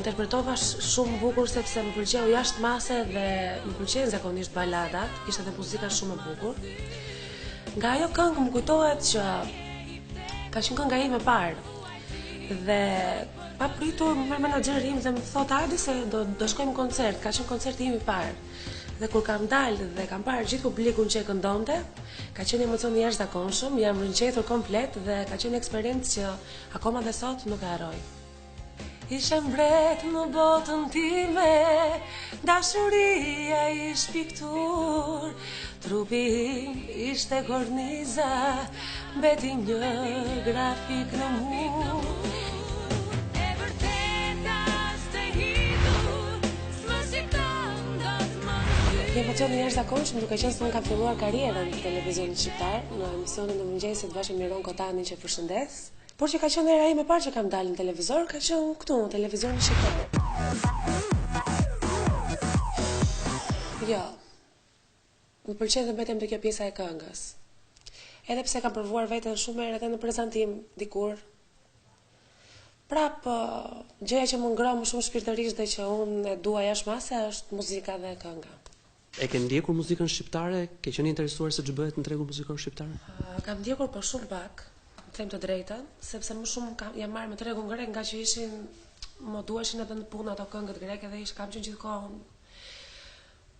Interpretova shumë bukur sepse më pëlqeu jashtë mase dhe më pëlqejnë zakonisht baladat, ishte dhe muzika shumë e bukur. Nga ajo këngë më kujtohet që ka qenë kënga ime e parë. Dhe papritur më merr menaxheri im dhe më thotë hajde se do do shkojmë në koncert, ka qenë koncerti im i parë. Dhe kur kam dalë dhe kam parë gjithë publikun që e këndonte, ka qenë emocion i jashtëzakonshëm, jam rrënqethur komplet dhe ka qenë eksperiencë që akoma dhe sot nuk e harroj. Ishe mbret në botën time, dashuria ish pikturë, trupi im ishte korniza, mbeti një grafik në mur. E vërteta është e hidhur, s'më shikon dot më në sy. Një emocion i jashtëzakonshëm duke qenë se unë kam filluar karrierën në televizionin shqiptar, në emisionin e mëngjesit bashkë me Miron Kotanin që e përshëndes. Por që ka qenë hera ime e parë që kam dalë në televizor, ka qenë këtu në televizionin shqiptar. Jo. Më pëlqen të mbetem te kjo pjesa e këngës. Edhe pse kam provuar veten shumë herë edhe në prezantim dikur. Prap gjëja që më ngroh më shumë shpirtërisht dhe që unë e dua jashtë mase është muzika dhe kënga. E ke ndjekur muzikën shqiptare? Ke qenë i interesuar se ç'bëhet në tregun muzikor shqiptar? Kam ndjekur po shumë pak, të them të drejtën, sepse më shumë kam, jam marrë me tregun grek nga që ishin më duheshin edhe në punë ato këngët greke dhe ish kam qenë gjithkohë.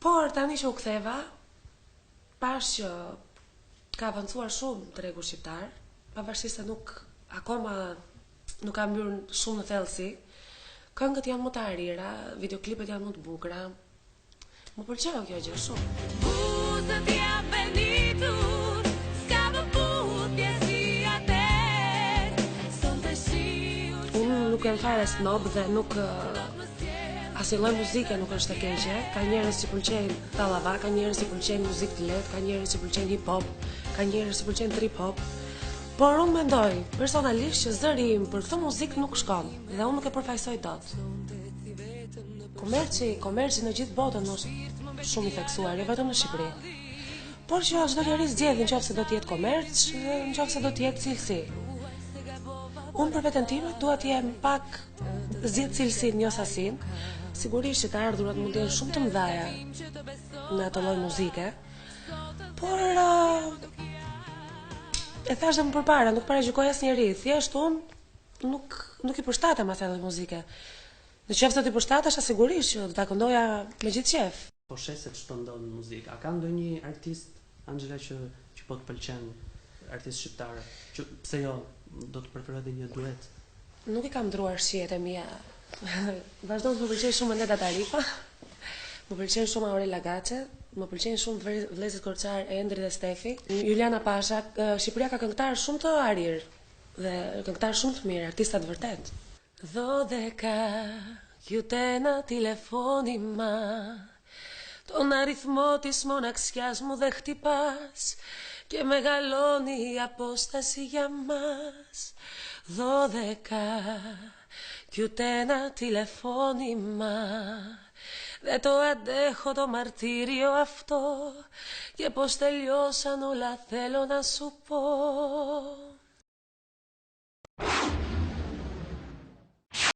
Por tani që u ktheva, pashë që ka avancuar shumë tregu shqiptar, pavarësisht se nuk akoma nuk kam hyrë shumë në thellësi. Këngët janë më të arrira, videoklipet janë më të bukura. Më pëlqeu kjo gjë shumë. Buzët janë venitur, s'ka më puthje si atëherë. Sonte shiu Unë nuk jam fare snob dhe nuk asnjë lloj muzike nuk është e keqe. Ka njerëz që pëlqejnë tallava, ka njerëz që pëlqejnë muzikë të lehtë, ka njerëz që pëlqejnë hip hop, ka njerëz që pëlqejnë trip hop. Por unë mendoj personalisht që zëri im për këtë muzikë nuk shkon dhe unë nuk e përfaqësoj dot. Komerci, komerci në gjithë botën është shumë i theksuar, jo vetëm në Shqipëri. Por që çdo njeri zgjedh në qoftë se do të jetë komerc, në qoftë se do të jetë cilësi. Unë për veten time dua të jem pak zgjedh cilësinë, jo sasinë. Sigurisht që të ardhurat mund të jenë shumë të mëdha në atë lloj muzike. Por uh, e thashë dhe më përpara, nuk paragjykoj asnjeri, thjesht unë nuk nuk i përshtatem asaj lloj muzike. Në qoftë se do t'i përshtatesha sigurisht që do ta këndoja me gjithë qejf. Po sheh se ç'po ndodh në muzikë. A ka ndonjë artist Anxhela që që po të pëlqen, artist shqiptar, që pse jo do të preferoje edhe një duet? Nuk i kam ndruar shijet e mia. Vazhdon të më pëlqejë shumë Eneda Tarifa. Më pëlqen shumë Aurela Gaçe, më pëlqejnë shumë vëllezërit Korçar Endri dhe Stefi. Juliana Pasha, Shqipëria ka këngëtarë shumë të arrirë dhe këngëtarë shumë të mirë, artista të vërtetë. 12 κι ούτε ένα τηλεφώνημα Τον αριθμό της μοναξιάς μου δεν χτυπάς Και μεγαλώνει η απόσταση για μας 12 κι ούτε ένα τηλεφώνημα Δεν το αντέχω το μαρτύριο αυτό Και πως τελειώσαν όλα θέλω να σου πω.